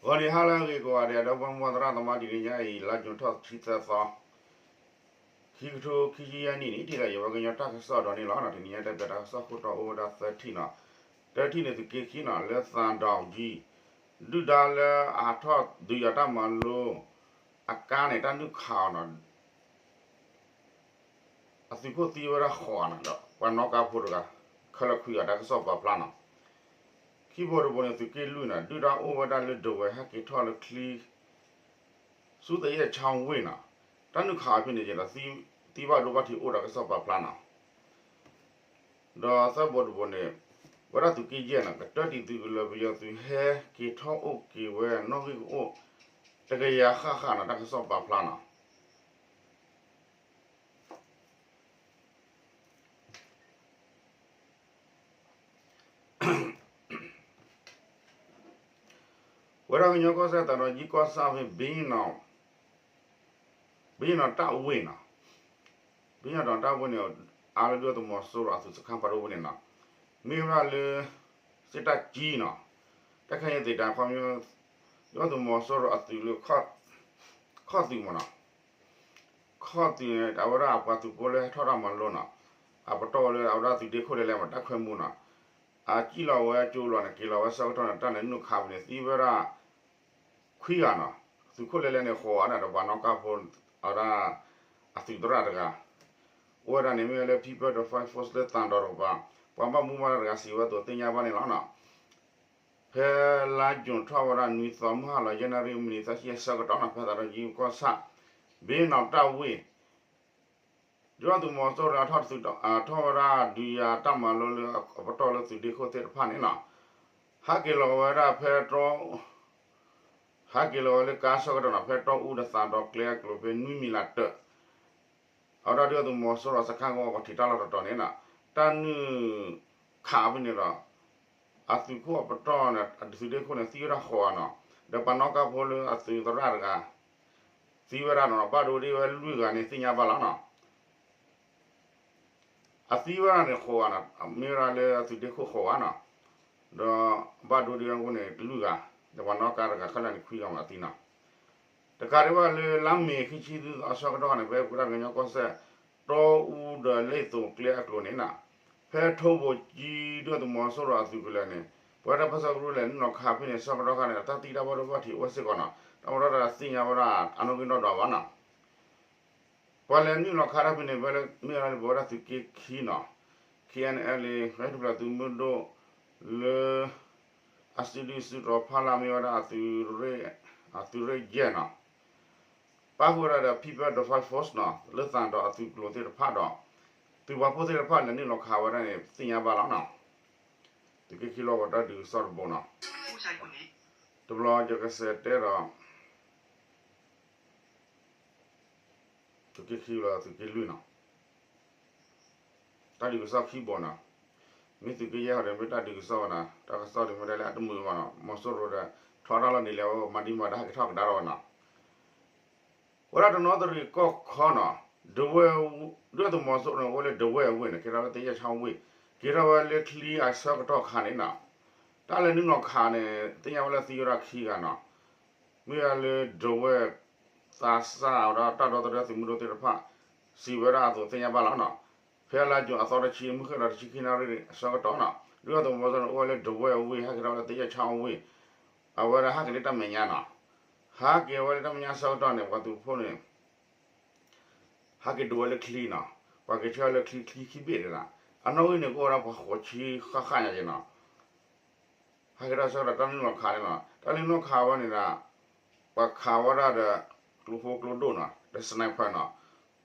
ဂီၤနံၤဟါလၢအဂ့ၤကိးဂၤဒဲး ဒီပုၢ်ဝဲၢ်သရၣ်သမါ တနံၤညါအံၤ လါယူၤထီၣ်တဆံသၢသီ ခံကထိခံဆံယဲၢ်နံၣ်န့ၣ် ထံၣ်သးယဝဲကညီတၢ်ကစီၣ်ဒီးန့ၣ်လီၤ. တနံၤညါတၢ်ပျဲတၢ်ကစီၣ်ခိၣ်တီအိၣ်ဝဲဒၣ်သၢထံၣ်နီၤ, တထံၣ်န့ၣ်သုးက့ခံနီၤ လၢသးဒီးကံ ဒုၣ်ဒါလၢအဟးထီၣ်ဒုးယၤတၢ်မၤလိ အကါန့ၣ် တၢ်နုာ်ခးအီၤနီၤ အသုးခိၣ်သံဝဲဒၣ်ဃိးဂၤနီၤဒီး ပှၤနီၣ်ကါဖိတဂၤ ခဲလၢာ်ခွံဂၤ တၢ်ကစီၣ်ပာ်ဖျါနီၤ. ခံဘိတဘိန့ၣ် သုးက့လွံၢ်နီၤ ဒုၣ်ဒါအိၣ်ဝဲဒၣ်လၢဒဝဲၢ် ဟဲက့ၤထီၣ်လၢချံ ဆူသယဲၢ်ချောင်းဝ့ၢ်နီၤ တၢ်နုာ်ခးအီၤဖဲန့ၣ်ဒီး သံဘၣ်ဒိဘၣ်ထံးအိၣ်ဒီးတၢ်ကစီၣ်ပာ်ဖျါနီၤ. ဒီးသၢဘိတဘိန့ၣ် ဝဲဒၣ်သုးက့ယဲၢ်နီၤ ကတၢၢ်တံၤသုးကလၢၤပယီၤသုးဟဲက့ၤထီၣ်အိၣ်က့ၤဝဲနီၣ်ဂံၢ်ကအိၣ် တကယၤဃၣ်ဃၣ်နီၤ တၢ်ကစီၣ်ပာ်ဖျါနီၤ. ဝဲဒၣ်ကညီကီၢ်စဲၣ်သးဒီးကံကီၢ်ဆၣ်ဖဲ ဘ့ၣ်ယနီၤတၢ်ဝ့ၢ်နီၤ, ဘ့ၣ်ယနီၤတၢ်ဝ့ၢ်န့ၣ် အါလၢဒုၣ်ဒါသုးမီၤစိရိၤအသုးစခါဖးဒိၣ်ဝဲန့ၣ်နီၤ, မ့ၢ်ဝဲဒၣ်လၢ စစ်တပ်ကြီးနီၤ, တၢ်ခဲအံၤသ့ၣ်တဖၣ် ဒုၣ်ဒါသုးမီၤစိရိၤအသုးလၢ ခီၣ်သုးမ့ၢ်နီၤ ခီၣ်သုးန့ၣ် အဝဲဒၣ်အပှၤသုးဖိလၢဟဲထီၣ်တၢ်မၤလိနီၤ, အပတီၢ်လၢအဝဲဒၣ်သုးဒ့ခိၣ်လဲၤလဲၤမး တၢ်ခွဲးမူနီၤ, အစံၣ်လီၤဝဲကၠိလီၤန့ၣ် က့ၤလီၤဝဲဆၢကတီၢ်န့ၣ် တၢ်န့ၣ်နုာ်ခးဖဲန့ၣ် သံဝဲဒၣ် ခွံဂၤနီၤ, သုးခိၣ်လဲၤလဲၤန့ၣ် ဃိးဂၤန့ၣ်ဒီး ပှၤနီၣ်ကါဖိ အဝဲဒၣ် အသုးသရၣ်တဂၤ အိၣ်ဝဲဒၣ်န့ၣ် မ့ၢ်ဝဲလၢ People Defense Force လၢသးဒီးတကပၤ ပှၤဘၣ်မူဘၣ်ဒါတဂၤစံးဝဲအသိးသ့ၣ်ညါဘၣ်န့ၣ်လီၤနီၤ. ဖဲလါယူၤထီၣ်ဝဲဒၣ်နွံသီ မုၢ်ဟါလီၤ ယဲၢ်နၣ်ရံၣ်မံးနံးသၢဆံအဆၢကတီၢ်နီၤ ဖဲသးဒီးကံကီၢ်ဆၣ် ဘ့ၣ်နီၤတၢ်ဝ့ၢ် ဒုၣ်ဒါသုးမီၤစိရိၤထီၣ် ထီၣ်ဝဲဒၣ်ဒုးယၤတၢ်မၤလိလၢအပတီၢ်လၢသုးဒ့ခိၣ်သ့ၣ်တဖၣ်န့ၣ်နီၤ, ဟးက့ၤလီၤဝဲဒၣ်ဖဲတြီ ဟးက့ၤလီၤဝဲလၢကါဆၢကတီၢ်နီၤ ဖဲတြီအူဒီးသးဒီးကျဲအကျိၤဖဲနွံမံၤလးတၢး အဝဲဒၣ်ဒုၣ်ဒါသုးမီၤစိရိၤစခါကဝီၤကထံးတၢ်လီၢ်တတီၤန့ၣ်နီၤ, တၢ်နုာ်ခးဖဲန့ၣ်ဒီး အသုးခိၣ်အပတီၢ်န့ၣ် အသုးဒ့ခိၣ်န့ၣ် သံဝဲဒၣ်ဃိးဂၤနီၤ, ဒီးပှၤနီၣ်ကါဖိလၢအသုးသရၣ်တဂၤ သံဝဲဒၣ်နီၤ, ဘၣ်ဒိဒ်ဝဲလွံၢ်ဂၤန့ၣ်သ့ၣ်ညါဘၣ်လီၤနီၤ. အသံဝဲဒၣ်န့ၣ်ဃိးဂၤနီၤ, မ့ၢ်ဝဲဒၣ်လၢအသုးဒ့ခိၣ်ဃိးဂၤနီၤ, ဒီးဘၣ်ဒိဒ်ဝဲအဃိန့ၣ်လွံၢ်ဂၤ, ဒီးပှၤနီၣ်ကါတဂၤခဲလၢာ်န့ၣ်ခွံဂၤမးသံနီၤ. တကးဒံးဘၣ်လၢလါမ့ၤခံဆံသီအဆၢကတီၢ်န့ၣ် ဖဲပဝဲဒၣ်ကညီကီၢ်စဲၣ် တီအူဒီးလ့ၣ်သိၤကျဲအကျိၤန့ၣ်နီၤ, ဖဲထိၣ်ဘိၣ်ကၠံဒုၣ်ဒါသုးမီၤစိရိၤအသုးကလၢၤန့ၣ် ပဝဲဒၣ်ဖဲဆၢကရူၢ်လဲၣ်နုာ်လီၤခးဖဲန့ၣ် ဆၢကတီၢ်ခါန့ၣ် တၢ်သံတၢ်ဘၣ်ဒိဘၣ်ထံးအိၣ်စ့ၢ်ကီးနီၤ, တၢ်မၤထီၣ်တၢ်သ့ၣ်ညါဝဲဒၣ်အနီၣ်ဂံၢ်နီၣ်ဒွးဘၣ်နီၤ. ပှၤလဲၤနုာ်လီၤခးတၢ်ဖဲန့ၣ် ဖဲလၢမ့ၢ်ဝဲဒၣ်လၢပဝဲဒၣ်သုးက့ခံနီၤ, ခ့ၣ်အဲၣ်အၣ်လ့ၣ် ကညီတၢ်ထူၣ်ဖျဲးသုးမုၢ်ဒိၣ် လၢ အစုဒုၣ်စုတီၤဖီလာ်မ့ၢ်ဝဲဒၣ် အသုးရ့ၣ်ယဲၢ်နီၤ, ပၣ်ဃုာ်ဝဲဒၣ်ဒီး People Defense Force နီၤ လၢသးဒီးအသုးကျိၤသ့ၣ်တဖၣ်ဒီး သုးပာ်ဖှိၣ်သ့ၣ်တဖၣ်လဲၤနုာ်လီၤခးဝဲဒၣ်န့ၣ် သ့ၣ်ညါဘၣ်လီၤနီၤ. သုးက့ခံလီၢ်ကဝီၤတၢ်ဒုးကစီၣ်တဘိနီၤ, တဘျီယကစးတဲဒီး သုးက့ခံလီၤသုးက့လွံၢ်နီၤ, တၢ်ဒုးကစီၣ်ခံဘိနီၤ, မ့ၢ်သုးက့ယဲၢ်ဟီဒီး မ့ၢ်တၢ်ဒုးကစီၣ်ဘၣ်နီၤ, တၢ်ကစီၣ်ဒုးမ့ၢ်ဒၣ်လၢအတမုာ်ဘၣ်နီၤ, မီၤစိရိၤဒီး ထီၣ်တၢ်လီၢ်န့ၣ်လဲၣ် မၤဒံမၤဒါဟဲက့ၤထီၣ်ကဒါထီၣ်ဘၣ်နီၤ. ဝဲဒၣ်တနီသရံၣ်ကီၢ်ခီနီၤ, ဒဝဲၢ် ဒုၣ်ဒါသုးမီၤစိရိၤန့ၣ် အိၣ်ဝဲလၢဒဝဲၢ်အဝ့ၢ်န့ၣ် က့ၤထီၣ်ဝဲလၢသယဲၢ်ချောင်းဝ့ၢ်, က့ၤထီၣ်ဝဲလၢချံအဆၢကတီၢ်ခါန့ၣ်နီၤ, တၢ်လဲၤနုာ်လီၤခးန့ၣ် သ့ၣ်ညါဝဲလၢသံဝဲဒၣ်ခံဂၤနီၤ, မ့ၢ်ဝဲလၢဒဝဲၢ် သးစၢ်ဝဲဒၣ်တၢ်ဒီသဒၢသုးမုၢ်ဒိၣ်သ့ၣ်တဖၣ် စံးဝဲဒၣ်အသိးသ့ၣ်ညါဘၣ်လီၤနီၤ. ဖဲလါယူၤအသီတဆံ မုၢ်ဃ့ၢ်ဒီးတဆံခံနၣ်ရံၣ်အဆၢကတီၢ်နီၤ, ဒုၣ်ဒါသုးမီၤစိရိၤန့ၣ် အိၣ်ဝဲလၢဒဝဲၢ်အဝ့ၢ် ဟဲက့ၤထီၣ်ဝဲလၢသယဲၢ်ချောင်းဝ့ၢ်, အဝဲဒၣ်ဟဲက့ၤလၢတၢ်မဲာ်ညါနီၤ, ဟဲက့ၤဝဲလၢတၢ်မဲာ်ညါအဆၢကတီၢ်န့ၣ် ပှၤသုးဖိန့ၣ် ဟဲက့ၤဒိးဝဲလၢချံနီၤ, ပှၤက့ၤဆှၢလၢချံ ချံခံဘ့ၣ်န့ၣ်လီၤ. အနီၣ်ဂံၢ်န့ၣ် ကအိၣ်ဝဲဒၣ်ပှၤဃိးဆံဃၣ်ဃၣ်ညါက့ၤနီၤ, ဟဲက့ၤထီၣ်ဆၢကတီၢ်တၢ်နုာ်လီၤခးန့ၣ်နီၤ, တၢ်နုာ်လီၤခးဝဲန့ၣ်ဒီး ပှၤခးဝဲဒၣ်ဒီး ကျိဖိကျိဒိၣ်နီၤ, ဒီး sniper နီၤ,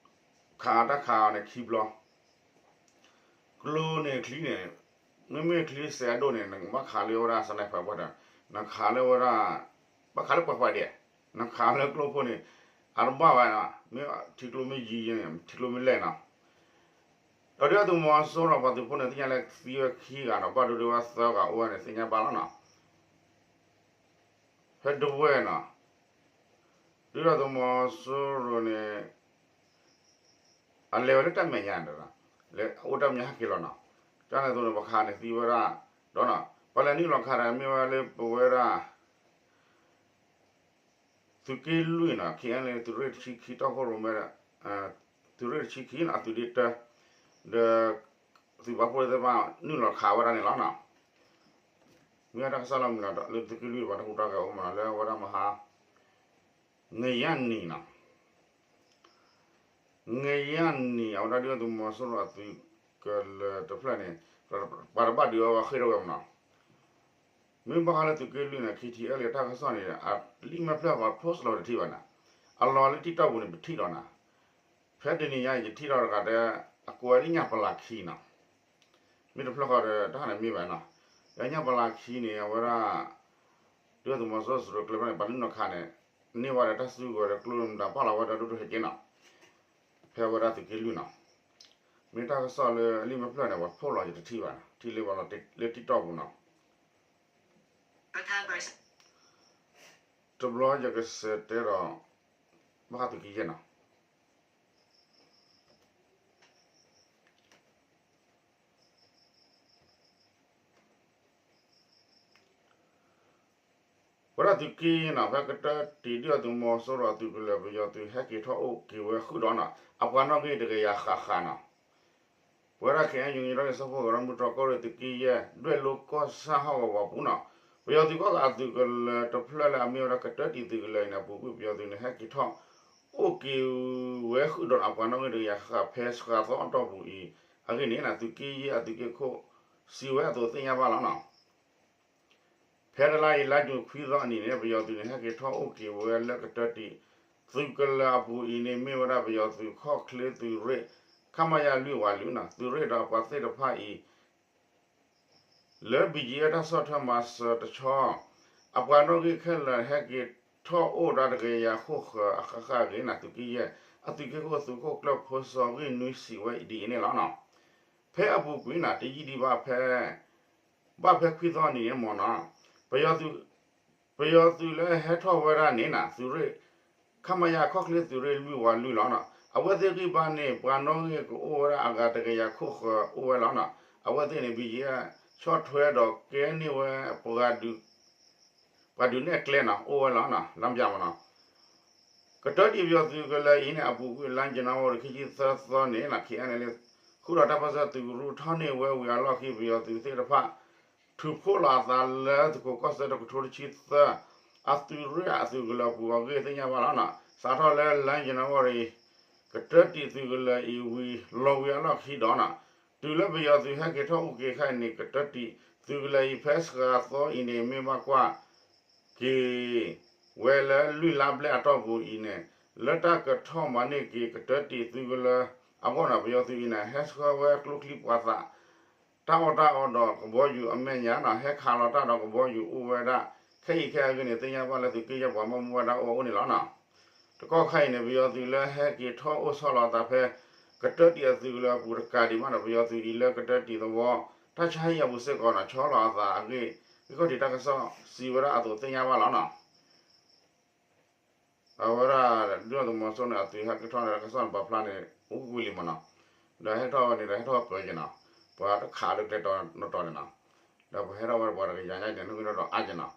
ခးတၢ်ခးအီၤန့ၣ်ခံဘျီ ကျိန့ၣ်ချံန့ၣ်, မ့မ့ၢ်ချံစဲးအဒိၣ်န့ၣ် နကဘၣ်ခးလၢဝဲဒၣ် sniper ဘၣ်ဒီး နခးလၢဝဲဒၣ်, ဘၣ်ခးလၢပှဲၤပှဲၤဒံး, နခးလၢကျိဖိန့ၣ် အတဘၣ်ဝဲနီၤ, မ့ၢ်ထံကျိမ့ၢ်ယံၤန့ၣ် ထံကျိမ့ၢ်လဲၢ်နီၤ. ဒီးဒုၣ်ဒါသုးမီၤစိရိၤပှၤသုးဖိန့ၣ် သ့ၣ်ညါလၢသံဝဲခံဂၤနီၤ, ဘၣ်ဒိဒိဝဲသၢဂၤအိၣ်ဝဲန့ၣ် သ့ၣ်ညါဘၣ်လီၤနီၤ. ဖဲဒဝဲၢ်နီၤ, ဒုၣ်ဒါသုးမီၤစိရိၤန့ၣ် အလဲၤဝဲလၢတၢ်မဲာ်ညါန့ၣ်, လဲၤအိၣ်တၢ်မဲာ်ညါဟဲက့ၤလီၤနီၤ, တၢ်န့ၣ်အသိးန့ၣ် ပှၤခးန့ၣ်သံဝဲဒၣ်, ဒီးနီၤ ပှၤလဲၤနုာ်လီၤခးတၢ်မ့ၢ်ဝဲလၢပဝဲဒၣ် သုးက့လွံၢ်နီၤ ခံအလ့ သုးရ့ၣ်တဆံခံတီခိၣ်ရိၣ်မဲ သုးရ့ၣ်တဆံခံနီၤ အသုးဒ့တၢ ဒီး သုးပာ်ဖှိၣ်သ့ၣ်တဖၣ် နုာ်လီၤခးဝဲဒၣ်န့ၣ်လီၤနီၤ. မ့ၢ်ဝဲတၢ်ကစီၣ်လီၤမုၢ်လီၤဒီး လၢသုးက့လွံၢ်ပှၤတဟူးတၢ်ဂဲၤအိၣ်မးနီၤ လၢအဝဲဒၣ်မဟါ ငယၣ်နံၤနီၤ ငယၣ်နံၤ အဝဲဒၣ်ဒုၣ်ဒါသုးမီၤစိရိၤအသုးကလၢၤတဖျၢၣ်န့ၣ် ပှၤတဘၣ်ဒုးအီၤဝဲဃ့ၢ်ထီၣ်ဝဲမးနီၤ. မ့ၢ်ဘၣ်ဃးလၢသုးက့လွံၢ်န့ၣ် ခံထံအဲလ့ၣ် တၢ်ကစီၣ်န့ၣ် အလံာ်မဲာ်ဖျၢၣ်ပှၤ post လီၤတထံၣ်ဘၣ်နီၤ. အလီၤလၢ TikTok ပူၤန့ၣ် ပထံၣ်လီၤနီၤ. ဖဲတနံၤညါအံၤ ယထံၣ်လီၤတဂၤဒီး အကိးဝဲလၢညၣ်ပလၤခံနီၤ. မ့ၢ်တဖျၢၣ်ဃီဒီး တၢ်ဟးန့ၣ်မ့ၢ်ဘၣ်နီၤ. လၢညၣ်ပလၤခံန့ၣ် အဝဲဒၣ် ဒုၣ်ဒါသုးမီၤစိရိၤကျဲဖဲန့ၣ် ပှၤလုၢ်နီၢ်ခးန့ၣ် န့ၢ်ဝဲဒီးတၢ်စုကဝဲၤဒီးကျိမတၤပာ်လီၤဝဲဒီးဒိၣ်ဒိၣ်ဟဲက့နီၤ. ဖဲဝဲဒၣ်သုးက့လွံၢ်နီၤ. မ့ၢ်တၢ်ကစီၣ်လၢအလံာ်မဲာ်ဖျၢၣ်န့ၣ် ပှၤ post လီၤယတထံၣ်ဘၣ်နီၤ ထံၣ်လၢပှၤလီၤလၢ TikTok ပူၤနီၤ. တဘျီယကစံးတဲဒီး ဘၣ်ဃးသုးက့ယဲၢ်နီၤ. ဝဲဒၣ်သုးက့ယဲၢ်နီၤ ဖဲကတၢၢ်တံၢ်ဒုၣ်ဒါသုးမီၤစိရိၤအသုးကလၢၤ ပယီၤသုးဟဲက့ၤထီၣ်အိၣ်က့ၤဝဲဃုာ်ဒီးနီၤ အပှၤနီၣ်ဂံၢ်တကယၤဃၣ်ဃၣ်နီၤ. ပဝဲဒၣ် KNU ကညီဒီကလုာ်စၢဖှိၣ်ကရၢမုၢ်တြီၢ်ကီၢ်ရ့ၣ်သုးက့ယဲၢ် ဒွဲၣ်လိၤကီၢ်ဆၣ်ဟီၣ်ကဝီၤပူၤနီၤ ပယီၤသုးကီၢ်ဂၤအသုးကလၢၤတဖျၢၣ်လၢအမ့ၢ်ဝဲဒၣ်ကတၢၢ်တံၢ်သုးကလၢၤအံၤန့ၣ် အပူၤကွံာ်ပယီၤသုးန့ၣ် ဟဲက့ၤထီၣ်အိၣ်က့ၤဝဲဃုာ်ဒီးအပှၤနီၣ်ဂံၢ်တကယၤဃၣ်ဃၣ်ဖဲစှၤသီအတီၢ်ပူၤအံၤ အဂ့ၢ်န့ၣ် သုးက့ယဲၢ်အသုးက့ခိၣ် စံးဝဲအသိးသ့ၣ်ညါဘၣ်လီၤနီၤ. ဖဲတလါအံၤ လါယူၤခွံသီအနံၤန့ၣ် ပယီၤသုးန့ၣ် ဟဲက့ၤထီၣ်အိၣ်က့ၤဝဲလၢကတၢၢ်တံၢ်သုးကလၢၤအပူၤအံၤန့ၣ် မ့ၢ်ဝဲဒၣ်ပယီၤသုးခီၣ်ချ့သုးရ့ၣ် ခမရ လွံၢ်ဝးလွံၢ်နီၤ သုးရ့ၣ်ဒီးအပှၤသ့ၣ်တဖၣ်အံၤ လၢ ဘီကၠံအၣ် တၢ်ဆီၣ်ထွဲမၤစၢၤတဆီ အပှၤနီၣ်ဂံၢ်ခဲလၢာ်ဟဲက့ၤထီၣ်အိၣ်ဒၣ်တကယၤဃၣ်ဃၣ်အဃၣ်ဃၣ်အဂ့ၢ်န့ၣ် သုးက့ယဲၢ် အသုးက့ခိၣ်သုးခိၣ်ကျၢၢ်ဖိစီၤဂ့ၢ်နွံစံးဝဲဒ်အံၤန့ၣ်လီၤ. ဖဲအပူၤကွံာ်န့ၣ် တယံာ်ဒံးဘၣ်ဖဲ ဘၣ်ဖဲခွံသီနံၤန့ၣ်မ့ၢ်နီၤ ပယီၤသုးလၢဟဲထီၣ်ဝဲဒၣ်န့ၣ် သုးရ့ၣ် ခမရ ခီၣ်ချ့သုးရ့ၣ်လွံၢ်ဝးလွံၢ်လီၤ. အဝဲသ့ၣ်ဂံၢ်ဘါန့ၣ် ပှၤနီၣ်ဂံၢ်ကအိၣ်ဝဲဒၣ်အဂၤတကယၤခိၣ်ဃၢၤအိၣ်ဝဲလီၤ. အဝဲသ့ၣ်န့ၣ် ဘီကၠံအၣ် ဆီၣ်ထွဲဒီးကဲန့ၢ်ဝဲ ပှၤဒုးနဲၣ်ကျဲနီၤ အိၣ်ဝဲလီၤ. လၢမပျၢ်မနီၤ ကတၢၢ်တံၢ်ပယီၤသုးကလၢၤအံၤန့ၣ် အပူၤကွံာ်လါယနူၤအါရံၤခံဆံသၢသီန့ၣ် KNLA ဃုာ်ဒီးတၢ်ပၢဆှၢသုးကရူၢ်ထီၣ်န့ၢ်ဝဲဝံၤအလီၢ်ခံ ပယီၤသုးသ့ၣ်တဖၣ် ထုးဖှိၣ်လီၤအသးလၢသုးခိးကီၢ်ဆၢတကထိတဆံသၢ အသုးရ့ၣ်အသုးကလၢၤအပူၤအဂ့ၢ်သ့ၣ်ညါဘၣ်လီၤ. စးထီၣ်လၢလါယနူၤအါရံၤ ကတၢၢ်တံၢ်သုးကလၢၤအံၤဝံၤလီၤဝံၤအလီၢ်ခံဒီးနီၤ တုၤလၢပယီၤသုးဟဲက့ၤထီၣ်အိၣ်က့ၤခဲအံၤန့ၣ် ကတၢၢ်တံၢ်သုးကလၢၤအံၤဖဲစှၤသီအံၤန့ၣ် မ့ၢ်ဘၣ်ကွၢ်က့ၤ ဝဲလၢလွံၢ်လါဘျဲၣ်အတီၢ်ပူၤအံၤန့ၣ် လၢတၢ်ကထီၣ်မၤန့ၢ်က့ၤကတၢၢ်တံၢ်သုးကလၢၤအဂီၢ်န့ၣ် ပယီၤသုးအံၤန့ၣ် ဟဲဆှၢဝဲကျိချံမျိာ်သၣ် တၢ်အီၣ်တၢ်အီဒီးကဘီယူၤအမဲာ်ညါနီၤ ဟဲခးလီၤတၢ်ဒီးကဘီယူၤအိၣ်ဝဲဒၣ် ခဲအံၤခဲအံၤန့ၣ် သ့ၣ်ညါဘၣ်လၢသုးက့ယဲၢ်ပှၤဘၣ်မူဘၣ်ဒါအိၣ်အိၣ်န့ၣ်လီၤနီၤ. တကီၢ်ခါအံၤန့ၣ် ပယီၤသုးလၢဟဲက့ၤထီၣ်အိၣ်ဆီလီၤအသးဖဲ ကတၢၢ်တံၢ်အသုးကလၢၤအပူၤတကးဒံးမးဒီး ပယီၤသုးအံၤလၢကတၢၢ်တံၢ်သဝီ တၢ်ဆါဟံၣ်အပူၤစ့ၢ်ကီးန့ၣ် ဆီလီၤအသးအဂ့ၢ် ဂံၢ်ခီၣ်ထံးတၢ်ကစီၣ်စံးဝဲဒၣ်အသိးသ့ၣ်ညါဘၣ်လီၤနီၤ. အဝဲဒၣ် ဒုၣ်ဒါသုးမီၤစိန့ၣ် အသုးဟဲက့ၤထီၣ်န့ၣ် တၢ်ကစီၣ်န့ၣ် ပာ်ဖျါန့ၣ် အိၣ်ကွံာ်လံမးနီၤ. ဒီးဟဲထီၣ်ဝဲန့ၣ်ဒီး ဟဲထီၣ်ပၢၢ်က့ၤနီၤ. ပှၤတခးလၢကျဲတီၤနီၢ်တီၤန့ၣ်နီၤ. ဒီးပှၤဟဲထီၣ်ဝဲဒီးပှၤတကယၤညါန့ၣ် နီၣ်ဂံၢ်နီၣ်ဒွးအါက့ၤနီၤ.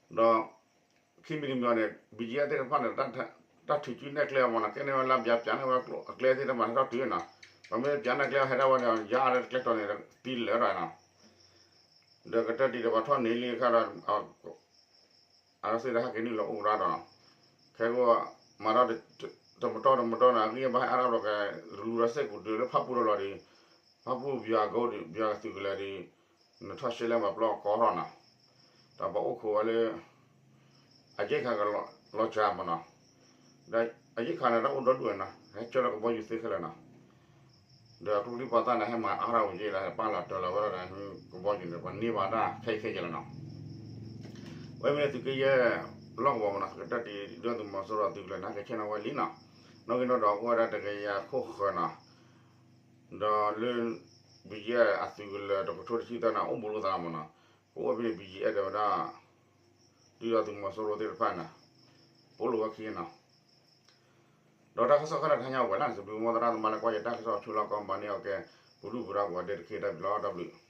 ဒီး ခံမံၤတမံၤအံၤန့ၣ် ဘံၣ်ကၠံအဲၣ်သ့ၣ်တဖၣ်န့ၣ် တၢ်ထုးစုနဲၣ်ကျဲအမးနီၤ ကဲန့ၢ်ဝဲလၢဘၣ်ပၠးန့ၢ်ဝဲအကျဲသ့ၣ်တဖၣ်န့ၣ် ဟဲထီၣ်တုၤနီၤ. ပှၤမ့ၢ်ပၠးန့ၢ်ကျဲဟဲထီၣ်ဝဲန့ၣ် ယါလၢကျဲတီၤန့ၣ် သံလၢာ်ဒီးနီၤ. ဒီးကတၢၢ်တံၢ်ဒီးပှၤထီၣ်န့ၢ်လံအခါဒီး အဝဲသ့ၣ်ဒီးဟဲက့ၤနုာ်လီၤအိၣ်ကရၢဒီးနီၤ. ခဲကီး မၤဒီး တမတီတမတီန့ၣ် အဂံၢ်ဘါဟဲအါထီၣ်ဒီးကလူၤဒီးစ့ၢ်ကီးဒုးလၢဖၣ်ပူၣ်ဒီးလီၤဒီး ဖၣ်ပူၣ်ပယီၤအကအိၣ်ဒီး ပယီၤသုးကလၢၤဒီး နထီၣ်ရှဲလဲၣ်မၤပျီကီထီၣ်နီၤ. ဒီးပှၤအိၣ်ခိးဝဲလၢ အယဲၢ်ခးကလီၤစှၤမးနီၤ. ဒီးအယဲၢ်ခးန့ၣ် တၢ်အိၣ်ဒီဒူၣ်ဝဲနီၤ ဟဲကၢလၢကဘီယူၤသ့ခဲလၢာ်နီၤ. ဒီးကျိချံမျိာ်သၣ်န့ၣ် ဟဲမၤအါထီၣ်ဝဲယဲၢ်လၢ ပာ်လီၤတၢ်လီၤဝဲဒၣ်ဒီး ကဘီယူၤန့ၣ် ပှၤန့ၢ်ဘၣ်တၢ်ခဲအံၤခဲအံၤလီၤနီၤ. ဝဲမ့ၢ်န့ၣ်သုးက့ယဲၢ်လီၢ်ကဝီၤမးနီၤ ကတၢၢ်တံၢ်ဒုၣ်ဒါသုးမီၤစိရိၤအသုးကလၢၤန့ၣ် ဟဲက့ၤဆ့ၣ်နီၤဝဲလံနီၤ. နီၣ်ဂံၢ်နီၣ်ဒွးအိၣ်ဝဲဒၣ်တကယၤခိၣ်ဃၢၤနီၤ. ဒီးလၢ ဘံၣ်ကၠံအဲၣ်အသုးကလၢၤတကထိတဆံသၢန့ၣ် အိၣ်ဘူးလိာ်သးမးနီၤ. ကအိၣ်ဖဲန့ၣ် ဘံၣ်ကၠံအဲၣ်ဒီးဝဲဒၣ် ဒုၣ်ဒါသုးမီၤစိရိၤသ့ၣ်တဖၣ်န့ၣ် ပိာ်လိာ်ဝဲခံနီၤ. ဒီးတၢ်ကစီၣ်ခဲလၢာ်တဟါညါဝဲလၢ်န့ၣ် စံးဘျုးက့ၤမိၢ်သရၣ်သမါလၢကွၢ်ယတၢ်ကစီၣ်ဆူလီၢ်ကီၢ်မၤန့ၢ်အီၤကဲ ပူၤဒုၣ်ပူၤဒါကိးဂၤဒဲးတက့ၢ် တၢ်ဘျုးလီၤ တၢ်ဘျုး